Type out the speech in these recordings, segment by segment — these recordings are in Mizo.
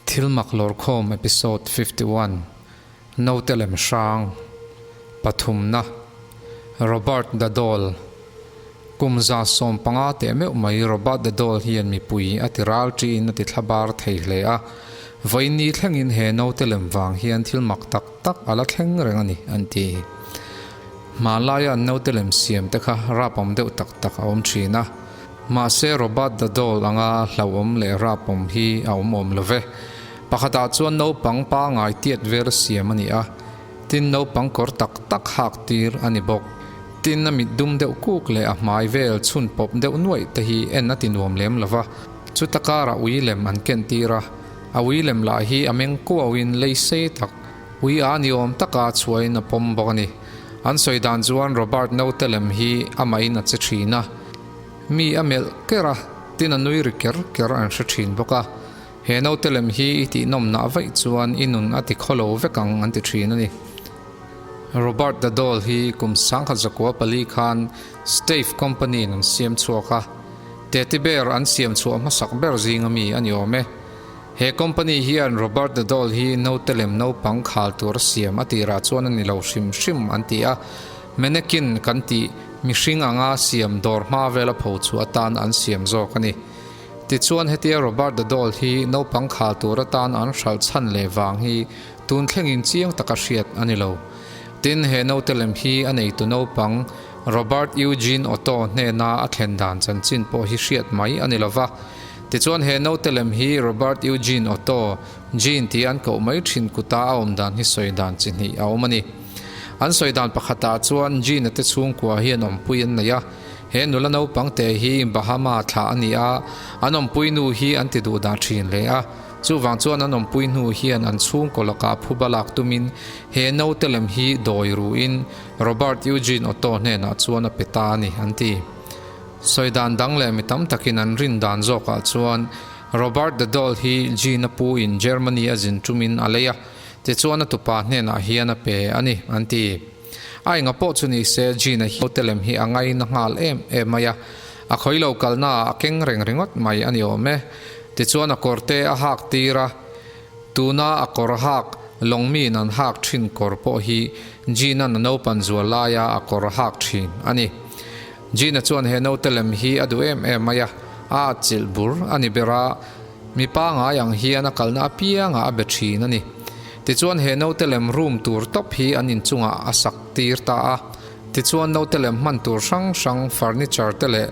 Thilmak Lawrkhawm Episode 51, Naute lem hrang, Pathumna, Robert the Doll Kum 150 teh meuh mai Robert the Doll hian mipui a ti ral ṭiin a ti thlabar thei hle a, vawiin thlengin he naute lem vang hian thil mak tak tak a la thleng reng a ni, an ti. Hmanlaia an naute lem siam te kha rapawm deuh tak tak a awm ṭhin a. Mahse Robert the Doll anga hlauhawm leh rapawm hi a awm awm lo ve. Pakhatah chuan naupang pangai tiat vel siam a ni a, tin naupang kawr tak tak hak tir a ni bawk. Tin a mit dum deuh kuk leh a hmai vel chhun pawp deuh nuaih te hi en a ti nuam lem lo va. Chuta karah ui lem an ken tir a, a ui lem lah hi a meng kuauin lei sei tak, ui a ni awm taka chhuahin a pawm bawk a ni. An sawi dan chuan Robert naute lem hi amahin a che thin a. Mi a melh ker a, tin a nui ri ker ker an hre thin bawk a. He naute lem hi i tihnawmnah vaih chuan i nun a ti khawlo vek ang an ti thin a ni. Robert the Doll hi kum 1904 khan Steiff Company in an siam chhuak a, Teddy Bear an siam chhuah hmasak ber zinga mi a ni awm e. He company hian Robert the Doll hi naute lem naupang khal tur a siam a tirah chuan a ni lo hrim hrim an ti a. Mannequin kan tih mihring anga siam dawr hma vela pho chhuah atan an siam zawk a ni. Tichuan hetia Robert the Doll hi naupang khal tur atan an hralh chhan leh vang hi tun thlengin chiang taka hriat a ni lo. Tin, he naute lem hi a neitu naupang Robert Eugene Otto hnena a thlen dan chanchin pawh hi hriat mai a ni lo va. Tichuan he naute lem hi Robert Eugene Otto, Gene tia an koh mai thin kuta a awm dan hi sawi dan chi hnih a awm a ni. An sawi dan pakhatah chuan Gene-a te chhungkua hian awmpui an nei a, he nula naupang te hi Bahama thlah a ni a, an awmpui nu hi an ti duh dah thin hle a, chuvang chuan an awmpui hnu hian an chhungkaw lakah phuba lak tumin he naute lem hi dawi ruin Robert Eugene Otto hnenah chuan a pe ta a ni, an ti. Sawi dan dang leh mi tam takin an rin dan zawkah chuan Robert the Doll hi Gene-a pu in Germany a zin tumin a lei a, Tichuan a tupa hnenah hian a pe a ni, an ti. A enga pawh chu ni se, Gina hi hotel hi a ngaina nghal em em mai a, a khawi lo kalnaah a keng reng ringawt mai a ni awm e. Tichuan a kawr te a hak tir a, tuna a kawr hak lawngmiin an hak thin kawr pawh hi Gina-n a naupan zual laia a kawr hak thin a ni. Gina chuan he naute lem hi a duh em em mai a, a atchilh bur a ni ber a, Mi pangai ang hian a kalna apiangah a be thin a ni. Tichuan he naute lem room tur tawp hi an inchungah a sak tir ta a. Tichuan naute lem hman tur hrang hrang furniture te leh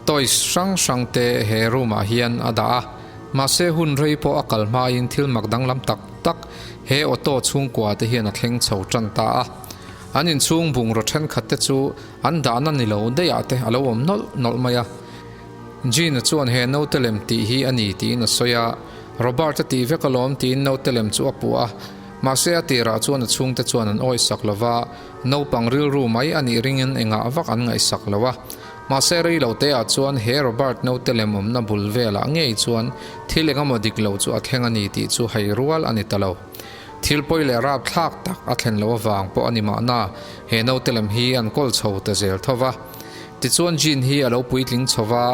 toys hrang hrang te he room ah hian a dah a. Mahse hun rei pawh a kal hmain thil mak danglam tak tak he auto chhungkua te hian a thleng chho tan ta a. An inchhung bungraw thenkhat te chu an dahna ni lo daih ah te a lo awm nawlh nawlh mai a. Gina chuan he naute lem tih hi a ni tiin a sawi a, Robert a tih vek alawm tiin naute lem chu a puh a. Mahse a tirah chuan a chhungte chuan an awisak lo va, naupang rilru mai a nih ringin engah vak an ngaihsak lo a. Mahse rei lo teah chuan he Robert naute lem awmna bul velah ngei chuan thil engemaw dik lo chu a thleng a ni tih chu hei rual a ni ta lo. Thil pawi leh rapthlak tak a thlen loh avang pawh a ni mahna he naute lem hi an kawl chho ta zel tho va. Tichuan Jean hi a lo puitling chho va,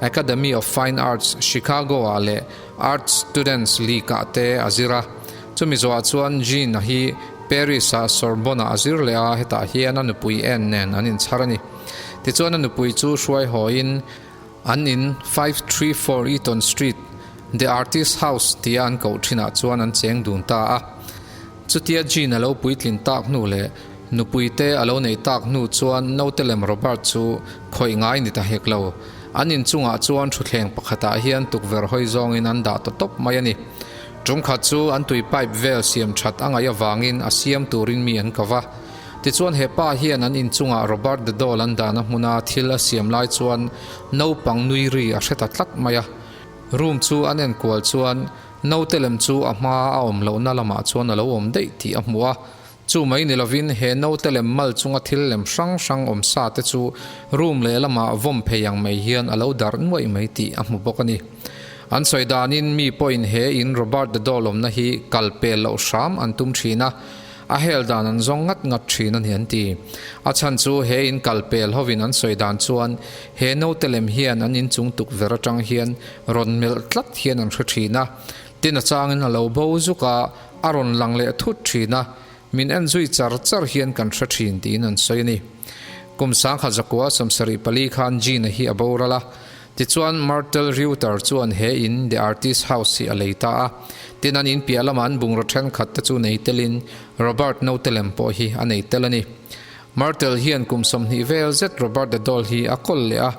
Academy of Fine Arts, Chicago-ah leh Art Students League-ah te a zir a. Chumi zawhah chuan Jean-a hi Paris-ah Sorbonne-ah a zir leh a, hetah hian a nupui Anne nen an inchhar a ni. Tichuan a nupui chu hruai hawiin an in 534 Eaton Street, The Artist House tia an koh thinah chuan an cheng dun ta a. Chutia Jean a lo puitlin tak hnu leh nupui te a lo neih tak hnu chuan naute lem Robert chu khawih ngai ni ta hek lo. An inchungah chuan thutthleng pakhatah hian tukverh hawi zawngin an dah ta tawp mai a ni. Tum khat chu an tui pipe vel siam that a ngaih avangin a siam turin mi an ko va. Tichuan he pa hian an inchungah Robert the Doll an dahna hmuna thil a siam lai chuan naupang nui ri a hre ta tlat mai a. Room chu an enkual chuan Naute lem chu a hma a awm lohna lamah chuan a lo awm daih tih a hmu a. Chu mai ni lovin he naute lem mal chunga thil lem hrang hrang awm sa te chu room leh lamah vawm phei ang mai hian a lo darh nuaih mai tih a hmu bawk a ni. An sawi danin mi pawhin he in Robert the Doll awmna hi kal pel loh hram an tum thin a, A hel dan an zawng ngat ngat thin a ni an ti. A chhan chu he in kal pel hovin an sawi dan chuan he naute lem hian an inchung tukverh atang hian rawn melh tlat hian an hre thin a. Tin a changin a lo bo zuk a, a rawn lang leh thut thin a, min en zui char char hian kan hre thin tiin an sawi a ni. Kum sangkhat zakua 74 khan Gene-a hi a boral a, tichuan Myrtle Reuter chuan he in The Artist House hi a lei ta a, tin an in piah lama an bungraw thenkhat te chu nei telin Robert naute lem pawh hi a nei tel a ni. Myrtle hian kum 20 vel zet Robert the Doll hi a kawl leh a,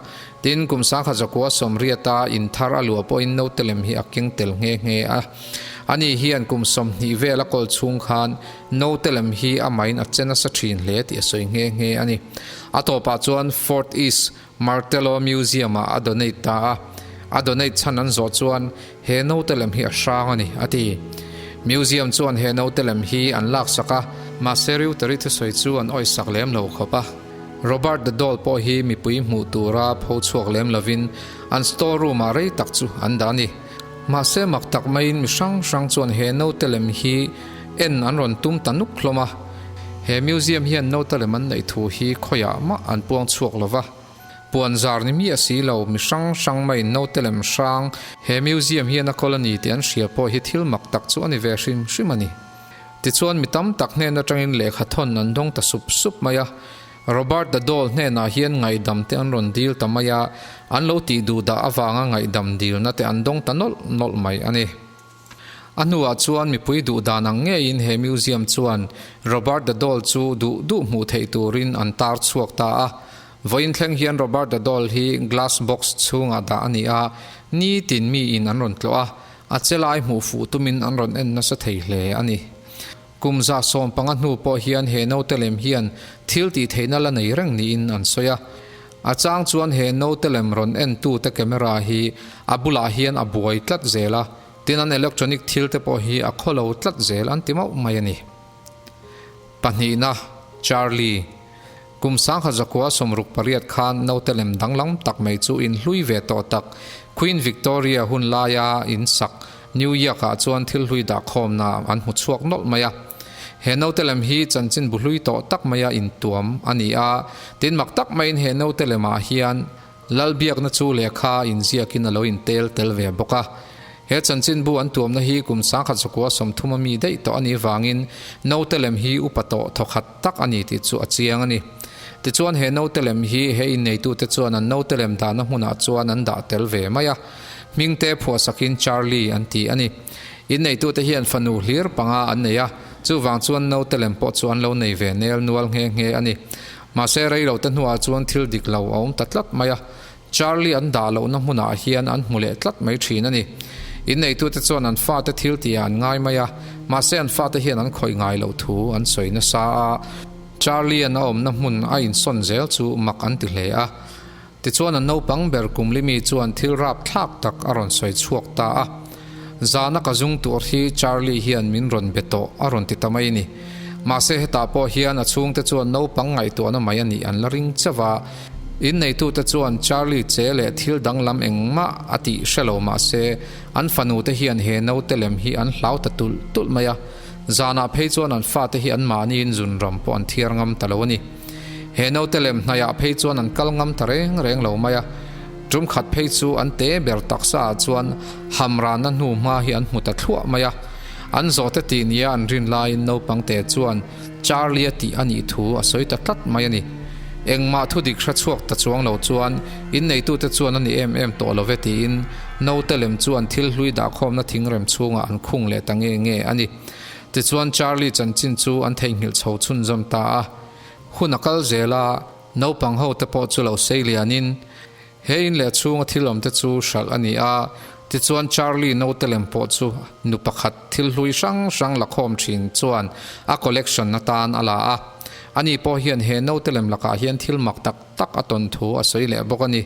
tin kum 1000 80 a in thar a luah pawhin naute lem hi a keng tel nghe nghe a. Ani hian kum 20 vel a kawl chhung khan naute lem hi amahin a che nasa thin hle tih a sawi nghe nghe a ni. A tawpah chuan Fort East Martello Museum ah a donate ta a, a donate chhan an zawh chuan he naute lem hi a hrang a ni, a ti. Museum chuan he naute lem hi an laksak a, mahse Reuter-i thusawi chu an awisak lem lo khawp a. Robert the Doll pawh hi mipui hmuh tura pho chhuak lem lovin an store room ah rei tak chu an dah a ni. Mahse mak tak maiin mi hrang hrang chuan he naute lem hi en an rawn tum ta nuk hlawm a. He museum hian naute lem an neih thu hi khawiah mah an puang chhuak lo va. Puan zar ni miah si lo, mi hrang hrang maiin naute lem hrang he museum hian a kawl a ni tih an hria pawh hi thil mak tak chu a ni ve hrim hrim a ni. Tichuan mi tam tak hnen atangin lehkha thawn an dawng ta sup sup mai a. Robert the Doll hnenah hian ngaihdam te an rawn dil ta mai a, an lo tih duh dah avanga ngaihdam dilna te an dawng ta nawlh nawlh mai a ni. A hnuah chuan mipui duh dan ang ngeiin he museum chuan Robert the Doll chu duh duh hmuh theih turin an tar chhuak ta a. Vawiin thleng hian Robert the Doll hi glass box chhungah dah a ni a, nitin miin an rawn tlawh a, a che lai hmuh fuh tumin an rawn en nasa thei hle a ni. Kum 15 hnu pawh hian he naute lem hian thil tih theihna la nei reng niin an sawi a. A chang chuan he naute lem rawn entute camera hi a bulah hian a buai tlat zel a, tin an electronic thil te pawh hi a khaw lo tlat zel an ti mauh mai a ni. Pahnihna, Charlie. Kum 1968 khan naute lem danglam tak mai chu in hlui ve tawh tak Queen Victoria hun laia in sak New York ah chuan thil hlui dah khawmna an hmu chhuak nawlh mai a. He naute lem hi chanchin bu hlui tawh tak maia intuam a ni a, tin mak tak maiin he naute lemah hian Lalbiakna chu lehkha inziakin a lo intel tel ve bawk a. He chanchinbu an tuamna hi kum 1930 a mi daih tawh a nih vangin naute lem hi upa tawh thawkhat tak a ni tih chu a chiang a ni. Tichuan he naute lem hi he inneitute chuan an naute lem dahna hmunah chuan an dah tel ve mai a. Hmingte phuahsakin Charlie an ti a ni. Inneitute hian fanu hlir panga an nei a, chuvang chuan naute lem pawh chu an lo nei ve nel nual nghe nghe a ni. Mahse rei lo te hnuah chuan thil dik lo a awm ta tlat mai a, Charlie an dah lohna hmunah hian an hmu leh tlat mai thin a ni. Inneitute chuan an fate thil tihah an ngai mai a, mahse an fate hian an khawih ngai loh thu an sawi nasa a. Charlie an a awmna hmun a insawn zel chu mak an ti hle a. Tichuan an naupang ber Kumlimi chuan thil rapthlak tak a rawn sawi chhuak ta a. Zana ka zung tur hi Charlie hian min rawn be tawh a rawn ti ta mai a ni. Mahse hetah pawh hian a chhungte chuan naupang ngaihtuahna mai a nih an la ring chauh a. Inneitute chuan Charlie che leh thil danglam engmah a tih hre lo mahse an fanute hian he naute lem hi an hlau ta tulh tulh mai a. Zanah phei chuan an fate hi anmahniin zunram pawh an thiar ngam ta lo a ni. He naute lem hnaiah phei chuan an kal ngam ta reng reng lo mai a, tum khat phei chu an te ber taksa ah chuan hamrana hnu hma hi an hmu ta thluah mai a. An zawhte tih nia an rin laiin naupang te chuan Charlie-a tih a nih thu a sawi ta tlat mai a ni. Engmah thu dik hre chhuak ta chuang lo chuan inneitute chuan a ni em em tawh lo ve tiin naute lem chuan thil hlui dahkhawmna thingrem chhungah an khung leh ta nge nge a ni. Tichuan Charlie chanchin chu an theihnghilh chho chhunzawm ta a. Hun a kal zel a, naupang ho te pawh chu lo sei lianin he in leh chhunga thil awm te chu hralh a ni a, tichuan Charlie naute lem pawh chu nu pakhat thil hlui hrang hrang la khawm thin chuan a collection atan a la a. Ani pawh hian he naute lem lakah hian thil mak tak tak a tawn thu a sawi leh bawk a ni.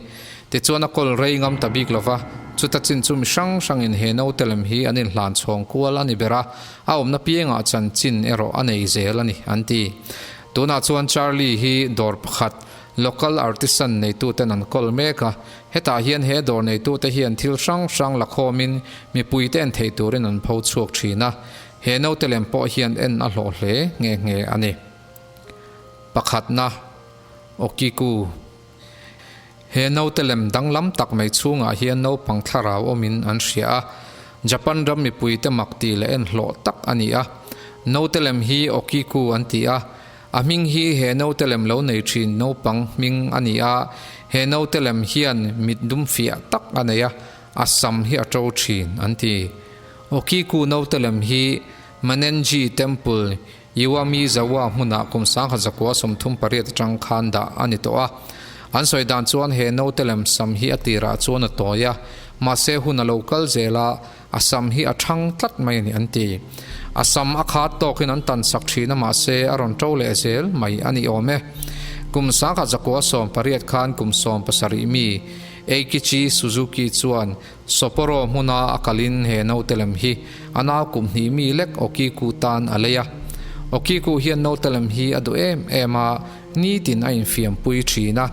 Tichuan a kawl rei ngam ta bik lova, chuta chin chu mi hrang hrangin he naute lem hi an inhlan chhawng kual a ni ber a, A awmna piangah chanchin erawh a nei zel a ni, an ti. Tunah chuan Charlie hi dawr pakhat, local artisan neituten an kawl mek a. Hetah hian he dawr neitute hian thil hrang hrang la khawmin mipuite en theih turin an pho chhuak thin a. He naute lem pawh hian en a hlawh hle nghe nghe a ni. Pakhatna, Okiku. He naute lem danglam tak mai chhungah hian naupang thlarau awmin an hria a. Japan ram mipuite mak tih leh en hlawh tak a ni a. Naute lem hi Okiku an ti a. A hming hi he naute lem lo nei thin naupang hming a ni a. He naute lem hian mit dum fiah tak a nei a, a sam hi a to thin an ti. Okiku naute lem hi Manenji Temple, Iwamizawa hmunah kum 1938 atang khan dah a ni tawh a. An sawi dan chuan he naute lem sam hi a tirah chuan a tawi a, mahse hun a lo kal zel a, a sam hi a thang tlat mai a ni an ti. A sam a khat tawkin an tan sak thin a mahse a rawn to leh zel mai a ni awm e. Kum 1918 khan kum 17 mi Eikichi Suzuki chuan Sapporo hmuna a kalin he naute lem hi a nau kum hnih mi lek Okiku tan a lei a. Okiku hian naute lem hi a duh em em a, nitin a infiampui thin a.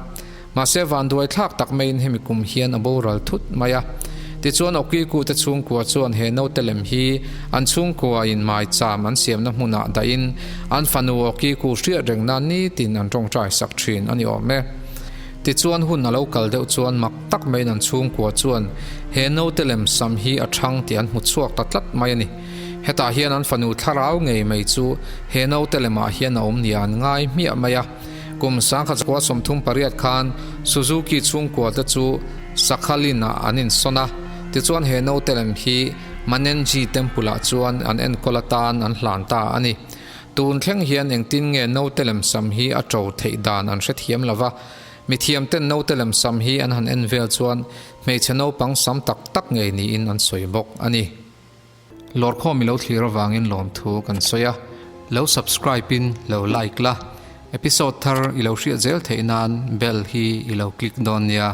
Mahse vanduai thlak tak maiin hemi kum hian a boral thut mai a. Tichuan Okiku te chhungkua chuan he naute lem hi an chhungkua in maicham an siamna hmunah dahin an fanu Okiku hriat reng nan nitin an tawngtai sak thin a ni awm e. Tichuan hun a lo kal deuh chuan mak tak maiin an chhungkua chuan he naute lem sam hi a thang tih an hmu chhuak ta tlat mai a ni. Hetah hian an fanu thlarau ngei mai chu he naute lemah hian a awm nia an ngai hmiah mai a. Kum 1938 khan Suzuki chhungkua te chu Sakhalin ah an insawn a, tichuan he naute lem hi Manenji Temple ah chuan an enkawl atan an hlan ta a ni. Tun thleng hian engtin nge naute lem sam hi a to theih dan an hrethiam lo va, mithiam ten naute lem sam hi an han en vel chuan hmeichhe naupang sam tak tak ngei niin an sawi bawk a ni. Lawrkhawm i lo thlir avangin lawmthu kan sawi a, lo subscribe in lo like la, episode thar i lo hriat zel theih nan bell hi i lo click dawn nia.